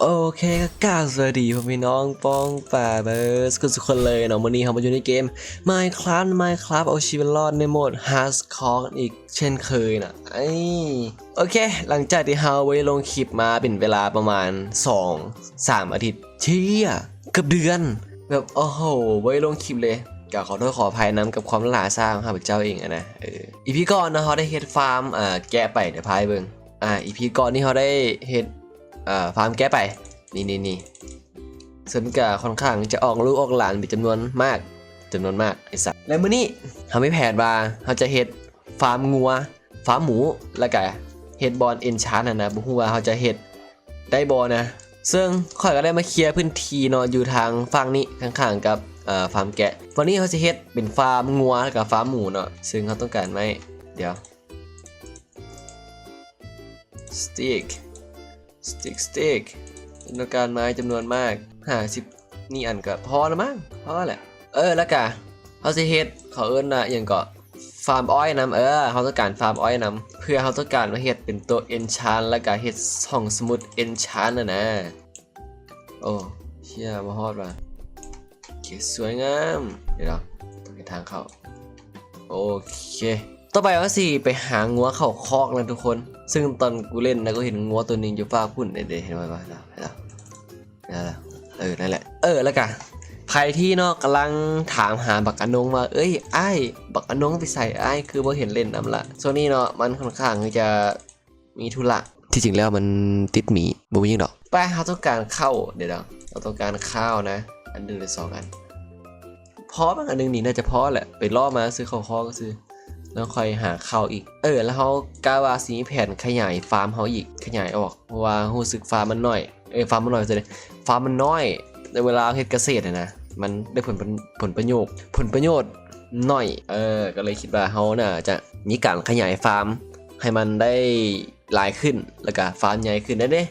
ໂອເຄ ກໍກາບສະບາຍດີພໍ່ແມ່ພີ່ນ້ອງປ້ອງປາຍເບິດສູ່ຄົນເລີຍເນາະ. ມື້ນີ້ເຮົາມາຢູ່ໃນເກມ Minecraft Minecraft ເອົາຊີວິດລອດໃນໂໝດ Hardcore ອີກເຊັ່ນເຄີຍນະ. ເອີ ໂອເຄ ຫຼັງຈາກທີ່ເຮົາບໍ່ໄດ້ລົງຄລິບມາເປັນເວລາປະມານສອງສາມອາທິດ ເຊຍ ເກືອບເດືອນ ແບບ ໂອ້ໂຫ ບໍ່ໄດ້ລົງຄລິບເລີຍ. ກໍຂໍໂທດຂໍອະໄພນຳກັບຄວາມລ່າຊ້າຂອງຂ້າພະເຈົ້າເອງຫັ້ນນະ. ເອີ ອີພີກ່ອນເນາະ ເຮົາໄດ້ເຮັດຟາມ ເອີ ແກະໄປ ດຽວພາໃຫ້ເບິ່ງ. ອ່າ ອີພີກ່ອນນີ້ເຮົາໄດ້ເຮັດ ເອີ ຟາມແກະໄປ ນີ້ໆໆ ເຊິ່ງກໍຄ່ອນຂ້າງຈະອອກລູກອອກຫຼານເປັນຈຳນວນມາກ ຈຳນວນມາກໄອ້ສັດ. ແລະມື້ນີ້ເຮົາມີແຜນວ່າເຮົາຈະເຮັດຟາມງົວ ຟາມໝູ ແລ້ວກະເຮັດບ່ອນ enchant ຫັ້ນນະ. ບໍ່ຮູ້ວ່າເຮົາຈະເຮັດໄດ້ບໍ່ນະ. ເຊິ່ງຂ້ອຍກໍໄດ້ມາເຄຍພື້ນທີ່ເນາະ ຢູ່ທາງຝັ່ງນີ້ ຂ້າງໆກັບ ເອີ ຟາມແກະ. ວັນນີ້ເຮົາຊິເຮັດເປັນຟາມງົວ ແລ້ວກະຟາມໝູເນາະ. ເຊິ່ງເຮົາຕ້ອງການໄມ້ ດຽວ Stick Stick Stick ຕ້ອງການໄມ້ຈຳນວນມາກ ຫ້າສິບ ນີ້ອັນກໍພໍລະມັ້ງ ພໍລະ. ເອີ ແລ້ວກະເຮົາຊິເຮັດ ເຂົາເອີ້ນວ່າຫຍັງເກາະ ຟາມອ້ອຍນຳ. ເອີ ເຮົາຕ້ອງການຟາມອ້ອຍນຳ ເພື່ອເຮົາຕ້ອງການມາເຮັດເປັນໂຕ enchant ແລ້ວກະເຮັດຫ້ອງສະໝຸດ enchant ຫັ້ນນະ. ໂອ້ ເຊຍ ບໍ່ຮອດວ່າ. ໂອເຄ ສວຍງາມ. ດຽວເນາະ ຕ້ອງເຮັດທາງເຂົ້າ. ໂອເຄ ຕໍ່ໄປເຮົາຊິໄປຫາງົວເຂົ້າຄອກນະທຸກຄົນ. ເຊິ່ງຕອນກູເຫຼັ້ນນະ ກູເຫັນງົວໂຕໜຶ່ງຢູ່ຟາກພຸ້ນເດ້ ເຫັນບໍ່ວະ? ເອີ ນັ້ນແຫຼະ. ເອີ ແລ້ວກະໃຜທີ່ເນາະກຳລັງຖາມຫາບັກອານົງວ່າ ເອີຍ ອ້າຍ ບັກອານົງໄປໃສ? ອ້າຍຄືບໍ່ເຫັນເຫຼັ້ນນຳລະ. ຊ່ວງນີ້ເນາະ ມັນຄ່ອນຂ້າງທີ່ຈະ ມີທຸລະ. ທີ່ຈິງແລ້ວມັນຕິດໝີ ບໍ່ມີຫຍັງດອກ. ໄປ ເຮົາຕ້ອງການເຂົ້າ ດຽວເນາະ ເຮົາຕ້ອງການເຂົ້ານະ ອັນໜຶ່ງຫຼືສອງອັນ ພໍມັ້ງ. ອັນໜຶ່ງນີ້ໜ້າຈະພໍແຫຼະ ໄປເລາະມາຊື້ເຂົ້າຄອກຊື່ ແລ້ວຄ່ອຍຫາເຂົ້າອີກ. ເອີ ແລ້ວເຮົາກະວ່າຊິມີແຜນຂະຫຍາຍຟາມເຮົາອີກ ຂະຫຍາຍອອກ ເພາະວ່າຮູ້ສຶກຟາມມັນໜ້ອຍ ເອີ ຟາມມັນໜ້ອຍ ເອີ ຟາມມັນນ້ອຍ. ໃນເວລາເຮັດກະເສດຫັ້ນນະ ມັນໄດ້ຜົນ ຜົນປະໂຫຍດ ຜົນປະໂຫຍດໜ້ອຍ. ເອີ ກໍເລີຍຄິດວ່າເຮົາໜ້າຈະມີການຂະຫຍາຍຟາມໃຫ້ມັນໄດ້ຫຼາຍຂຶ້ນ ແລ້ວກະຟາມໃຫຍ່ຂຶ້ນໄດ້ເດ້.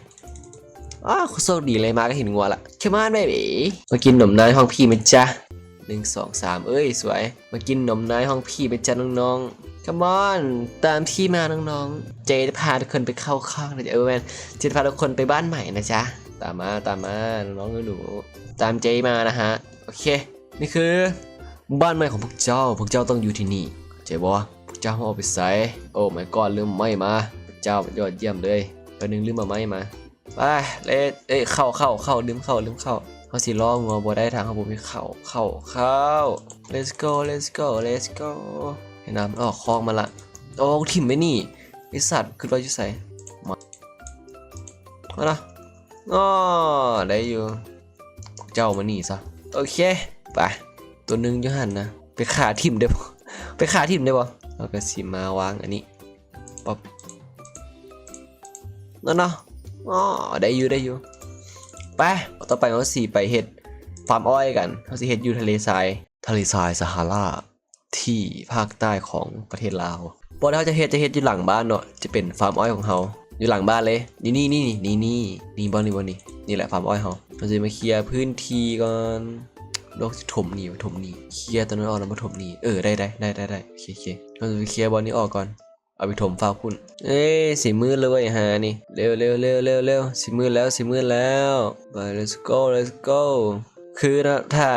ອ້າວ ໂຊກດີເລີຍ ມາກໍເຫັນງົວລະ. Come on baby ມາກິນນົມນາຍຫ້ອງພີ່ແມ່ນຈ້າ. ໜຶ່ງ ສອງ ສາມ ເອີຍ ສວຍ. ມາກິນນົມນາຍຫ້ອງພີ່ແມ່ນຈ້ານ້ອງໆ. Come on ຕາມທີ່ມານ້ອງໆ. ເຈຈະພາທຸກຄົນໄປເຂົ້າຄອກນະ ເອີ ແມ່ນ ເຈຈະພາທຸກຄົນໄປບ້ານໃໝ່ນະຈ໊ະ. ຕາມມາ ຕາມມາ ນ້ອງໆ ໜູໆ ຕາມເຈມານະຮະ. ໂອເຄ ນີ້ຄືບ້ານໃໝ່ຂອງພວກເຈົ້າ ພວກເຈົ້າຕ້ອງຢູ່ທີ່ນີ້ ເຂົ້າໃຈບໍ່? ພວກເຈົ້າຫ້າມອອກໄປໃສ. Oh my god ລືມເອົາໄມ້ມາ. ພະເຈົ້າ ຍອດຢ້ຽມເລີຍ. ແປັບໜຶ່ງ ລືມເອົາໄມ້ມາ. ໄປ ເລດ ເອີຍ ເຂົ້າ ເຂົ້າ ເຂົ້າ ລືມເຂົ້າ ລືມເຂົ້າ. ເຮົາຊິລໍງົວບໍ່ໄດ້ ຖ້າເຮົາບໍ່ມີເຂົ້າ ເຂົ້າ ເຂົ້າ. Let's go Let's go Let's go. ເຫັນນະ ມັນອອກຄອກມາລະ. ໂອ້ ຖິ້ມໄວ້ນີ້ ໄອ້ສັດ ຄິດວ່າຢູ່ໃສ? ມາ ມາລະ. ອໍ ໄດ້ຢູ່. ເຈົ້າມານີ້ຊະ. ໂອເຄ ໄປ. ໂຕໜຶ່ງຢູ່ຫັ້ນນະ ໄປຂ້າຖິ້ມໄດ້ບໍ່? ໄປຂ້າຖິ້ມໄດ້ບໍ່? ເຮົາກໍຊິມາວາງອັນນີ້ ປັບ ນັ້ນເນາະ. ອໍ ໄດ້ຢູ່ ໄດ້ຢູ່. ໄປ ຕໍ່ໄປເຮົາຊິໄປເຮັດຟາມອ້ອຍກັນ. ເຮົາຊິເຮັດຢູ່ທະເລຊາຍ ທະເລຊາຍຊາຮາລາ ທີ່ພາກໃຕ້ຂອງປະເທດລາວ. ບ່ອນທີ່ເຮົາຈະເຮັດ ຈະເຮັດຢູ່ຫຼັງບ້ານເນາະ ຈະເປັນຟາມອ້ອຍຂອງເຮົາ ຢູ່ຫຼັງບ້ານເລີຍ. ນີ້ໆໆ ນີ້ໆ ນີ້ບ່ອນນີ້ ບ່ອນນີ້ ນີ້ແຫຼະຟາມອ້ອຍເຮົາ. ເຮົາຊິມາເຄຍພື້ນທີ່ກ່ອນ. ໂລກຊິຖົມນີ້ ຖົມນີ້ ເຄຍຕົວນັ້ນອອກແລ້ວມາຖົມນີ້. ເອີ ໄດ້ໆໆໆ ໂອເຄໆ. ເຮົາຊິໄປເຄຍບ່ອນນີ້ອອກກ່ອນ ເອົາໄປຖົມຟາກພຸ້ນ. ເອີຍ ຊິມືດແລ້ວເວີ້ຍ ຫານີ້. ເລັວໆໆໆ ຊິມືດແລ້ວ ຊິມືດແລ້ວ. ໄປ let's go let's go. ຄືເນາະ ຖ້າ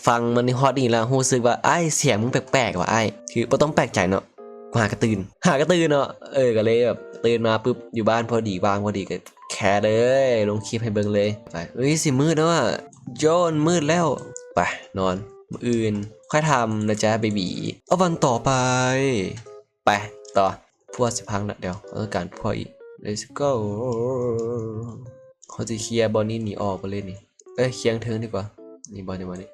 ຟັງມາຮອດນີ້ແລ້ວ ຮູ້ສຶກວ່າ ອ້າຍ ສຽງມຶງແປກໆວ່າ ອ້າຍ. ຄືບໍ່ຕ້ອງແປກໃຈເນາະ ຫາກະຕື່ນ ຫາກະຕື່ນເນາະ. ເອີ ກໍເລີຍແບບຕື່ນມາປຶບ ຢູ່ບ້ານພໍດີ ວ່າງພໍດີ ກໍແຄ່ເລີຍລົງຄລິບໃຫ້ເບິ່ງເລີຍ. ໄປ ເອີຍ ຊິມືດແລ້ວອະ ໂຈນ ມືດແລ້ວ. ໄປນອນ ມື້ອື່ນຄ່ອຍທຳນະຈ໊ະ ເບບີ. ເອົາ ວັນຕໍ່ໄປ. ໄປຕໍ່. ພົວຊິພັງລະ ດຽວເຮົາຕ້ອງການພົວອີກ. Let's go. ເຮົາຊິເຄຍບ່ອນນີ້ໜີອອກໄປເລີຍນີ້. ເອີຍ ຄຽງເທິງດີກວ່າ. ນີ້ບ່ອນນີ້ ບ່ອນນີ້.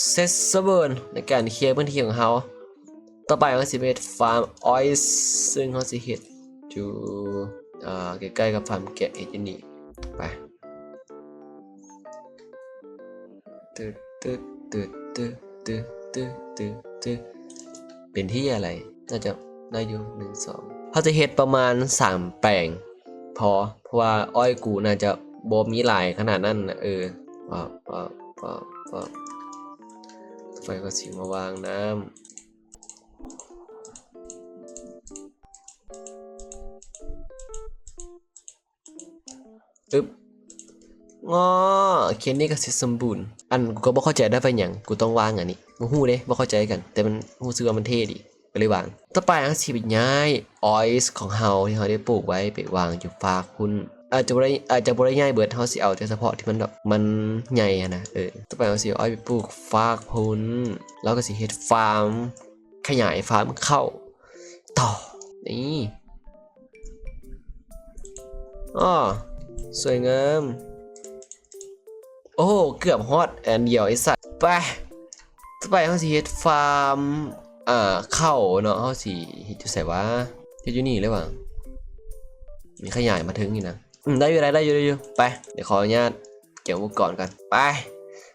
ເສັດສະບູນໃນການເຄຍພື້ນທີ່ຂອງເຮົາ. ຕໍ່ໄປເຮົາຊິເຮັດຟາມອ້ອຍ ເຊິ່ງເຮົາຊິເຮັດຢູ່ ເອີ ໃກ້ໆກັບຟາມແກະ ເຮັດຢູ່ນີ້. ໄປ. ຕຶດ ຕຶດ ຕຶດ ຕຶດ ຕຶດ ຕຶດ ຕຶດ ຕຶດ. ເປັນເຫຍອະໄລ? ໜ້າຈະໄດ້ຢູ່ ໜຶ່ງ ສອງ. ເຮົາຈະເຮັດປະມານສາມແປງພໍ ເພາະວ່າອ້ອຍກູໜ້າຈະບໍ່ມີຫຼາຍຂະໜາດນັ້ນນະ. ເອີ ປະ ປະ ປະ ປະ. ໄຟກໍຊິມາວາງນ້ຳ. ອຶບ ງໍ້ ເຂດນີ້ກໍເສັດສົມບູນ. ອັນ ກູກໍບໍ່ເຂົ້າໃຈໄດ້ວ່າຫຍັງ ກູຕ້ອງວາງອັນນີ້ ບໍ່ຮູ້ເດ້ ບໍ່ເຂົ້າໃຈຄືກັນ ແຕ່ມັນ ຮູ້ສຶກວ່າມັນເທ່ດີ ກໍເລີຍວາງ. ຕໍ່ໄປເຮົາຊິໄປຍ້າຍ orange ຂອງເຮົາທີ່ເຮົາໄດ້ປູກໄວ້ໄປວາງຢູ່ຟາກພຸ້ນ. ອາດຈະບໍ່ໄດ້ ອາດຈະບໍ່ໄດ້ຍ້າຍເບິດ ເຮົາຊິເອົາແຕ່ສະເພາະທີ່ມັນແບບ ມັນໃຫຍ່ຫັ້ນນະ. ເອີ ຕໍ່ໄປເຮົາຊິເອົາໄປປູກຟາກພຸ້ນ ລາວກໍຊິເຮັດຟາມ ຂະຫຍາຍຟາມເຂົ້າຕໍ່. ນີ້ ອໍ ສວຍງາມ. ໂອ້ ເກືອບຮອດອັນດຽວ ໄອ້ສັດ. ໄປ ຕໍ່ໄປເຮົາຊິເຮັດຟາມ ອ່າ ເຂົ້າເນາະ. ເຮົາຊິເຮັດຢູ່ໃສວະ? ເຮັດຢູ່ນີ້ເລີຍຫວາ? ນີ້ຂະຫຍາຍມາເທິງນີ້ນະ. ອືມ ໄດ້ຢູ່ ໄດ້ ໄດ້ຢູ່ ໄດ້ຢູ່. ໄປ ດຽວຂໍອະນຸຍາດເກັບອຸປະກອນກ່ອນ. ໄປ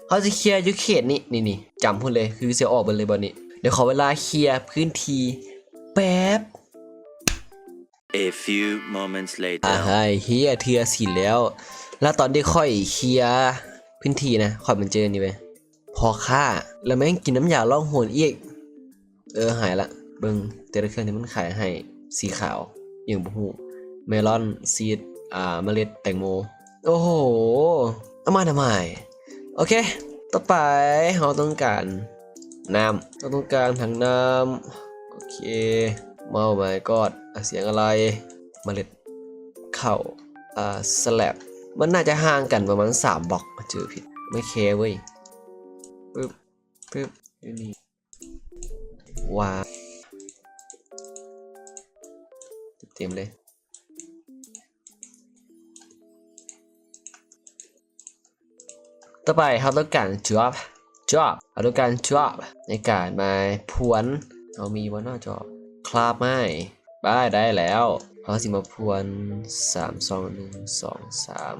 ເຮົາຊິເຄຍຢູ່ເຂດນີ້ ນີ້ໆ ຈຳພຸ້ນເລີຍ ຄືຊິອອກເບິດເລີຍບ່ອນນີ້. ດຽວຂໍເວລາເຄຍພື້ນທີ່ແປັບ. A few moments later. ອາ ເຮີ້ຍ ເທື່ອສີ່ແລ້ວ. ແລ້ວຕອນທີ່ຂ້ອຍເຄຍພື້ນທີ່ນະ ຂ້ອຍມາເຈີນີ້ເວີຍ ພໍ່ຄ້າ ແລ້ວແມ່ງກິນນ້ຳຢາລ່ອງຫົນອີກ. ເອີ ຫາຍລະ. ເບິ່ງແຕ່ລະເຄື່ອງທີ່ມັນຂາຍໃຫ້ ສີຂາວ ຫຍັງບໍ່ຮູ້ ເມລອນ ຊີດ ອ່າ ເມລັດແຕງໂມ. ໂອ້ໂຫ ເອົາມາທຳໄມ? ໂອເຄ ຕໍ່ໄປເຮົາຕ້ອງການນ້ຳ ເຮົາຕ້ອງການຖັງນ້ຳ. ໂອເຄ Oh my god ອາ ສຽງອະໄລ? ເມລັດເຂົ້າ ອ່າ ສະແລັບ ມັນໜ້າຈະຫ່າງກັນປະມານສາມບລັອກ ເຈີຜິດ ໄມ່ແຄເວີຍ. ປຶບ ປຶບ ຢູ່ນີ້ ວາງເຕັມໆເລີຍ. ຕໍ່ໄປເຮົາຕ້ອງການຈອບ ຈອບ ເຮົາຕ້ອງການຈອບໃນການມາພວນ. ເຮົາມີບໍ່ເນາະຈອບ? ຄາບໄມ້. ໄປ ໄດ້ແລ້ວ ເຮົາຊິມາພວນ ສາມ ສອງ ໜຶ່ງ ສອງ ສາມ.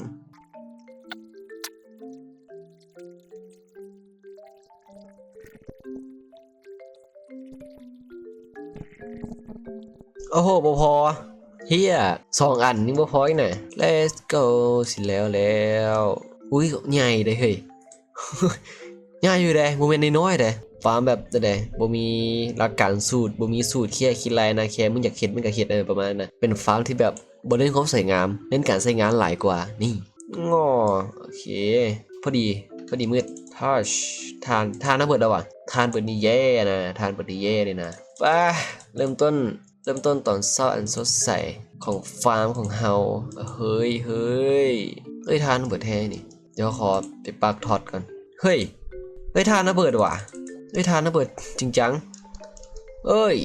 ໂອ້ໂຫ ບໍ່ພໍ ເຮີ້ຍ ສອງອັນຍັງບໍ່ພໍອີກນະ. Let's go ຊິແລ້ວແລ້ວ. ອຸ້ຍ ໃຫຍ່ເດ້ເຮີ້ຍ ໃຫຍ່ຢູ່ເດ້ ບໍ່ແມ່ນນ້ອຍໆເດ້. ຟາມແບບໃດ ບໍ່ມີຫຼັກການສູດ ບໍ່ມີສູດ ແຄ່ຄິດໄລ່ນະ ແຄ່ມຶງຢາກເຮັດ ມຶງກໍເຮັດ ເອີ ປະມານນັ້ນນະ. ເປັນຟາມທີ່ແບບ ບໍ່ເນັ້ນຄວາມສວຍງາມ ເນັ້ນການໃຊ້ງານຫຼາຍກວ່າ. ນີ້ ງໍ້ ໂອເຄ ພໍດີ ພໍດີມືດ. ທານ ທານ ທານເຮົາເບິດແລ້ວຫວາ? ທານເບິດນີ້ແຍ່ນະ ທານເບິດນີ້ແຍ່ເລີຍນະ. ໄປ ເລີ່ມຕົ້ນ ເລີ່ມຕົ້ນຕອນເຊົ້າອັນສົດໃສຂອງຟາມຂອງເຮົາ. ເຮີ້ຍ ເຮີ້ຍ ເຮີ້ຍ ທານເບິດແທ້ນີ້. ດຽວຂໍໄປປັກທອດກ່ອນ. ເຮີ້ຍ ເຮີ້ຍ ທານເຮົາເບິດຫວາ? ເຮີ້ຍ ທານເຮົາເບິດຈິງຈັງ. ເອີຍ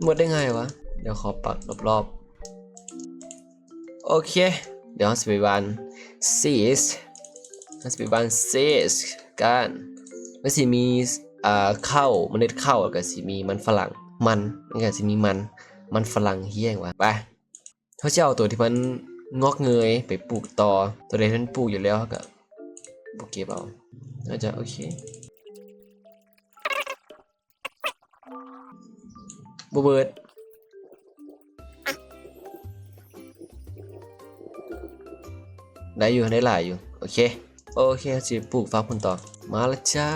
ເບິດໄດ້ໄງຫວາ? ດຽວຂໍປັກລອບໆ. ໂອເຄ ດຽວເຮົາຊິໄປຫວ່ານຊີດ ເຮົາຊິໄປຫວ່ານຊີດກັນ. ມັນຊິມີ ເອີ ເຂົ້າ ເມລັດເຂົ້າ ແລ້ວກໍຊິມີມັນຝຣັ່ງ ມັນ ມັນກໍຊິມີມັນ ມັນຝຣັ່ງ ເຮີ້ຍຫຍັງຫວາ? ໄປ ເຮົາຊິເອົາຕົວທີ່ມັນງອກເງີຍໄປປູກຕໍ່. ຕົວໃດທີ່ມັນປູກຢູ່ແລ້ວ ເຮົາກໍບໍ່ເກັບເອົາ. ໜ້າຈະໂອເຄ. ບໍ່ເບີດ ໄດ້ຢູ່ ໄດ້ຫຼາຍຢູ່. ໂອເຄ ໂອເຄ ເຮົາຊິປູກຟາກພຸ້ນຕໍ່. ມາລະຈ້າ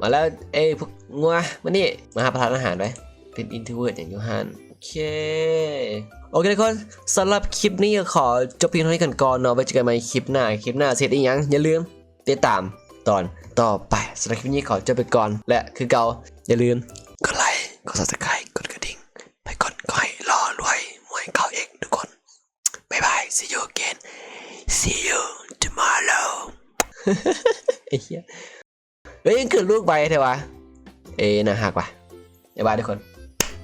ມາແລ້ວ. ເອີຍ ພວກງົວ ມານີ້ ມາຫາປະທານອາຫານໄປ. ເປັນ introvert ຫຍັງຢູ່ຫັ້ນ. ໂອເຄ ໂອເຄທຸກຄົນ ສຳລັບຄລິບນີ້ກໍຂໍຈົບພຽງເທົ່ານີ້ກ່ອນເນາະ. ໄວ້ເຈີກັນໃໝ່ຄລິບໜ້າ. ຄລິບໜ້າຊິເຮັດອີ່ຫຍັງ ຢ່າລືມຕິດຕາມຕອນຕໍ່ໄປ. ສຳລັບຄລິບນີ້ຂໍຈົບໄປກ່ອນ ແລະ ຄືເກົ່າ ຢ່າລືມກົດໄລ ກົດ Subscribe ກົດກະດິ່ງ ໄປກົດ ຂໍໃຫ້ລໍລວຍ ຮວຍ ເກົ້າເອັກ ທຸກຄົນ. ບາຍບາຍ see you again, see you tomorrow. ໄອ້ເຫ້ຍ ເອີຍ ຍັງເກີດລູກໄວແທ້ຫວາ? ເອີຍ ໜ້າຮັກຫວາ. ບາຍບາຍທຸກຄົນ.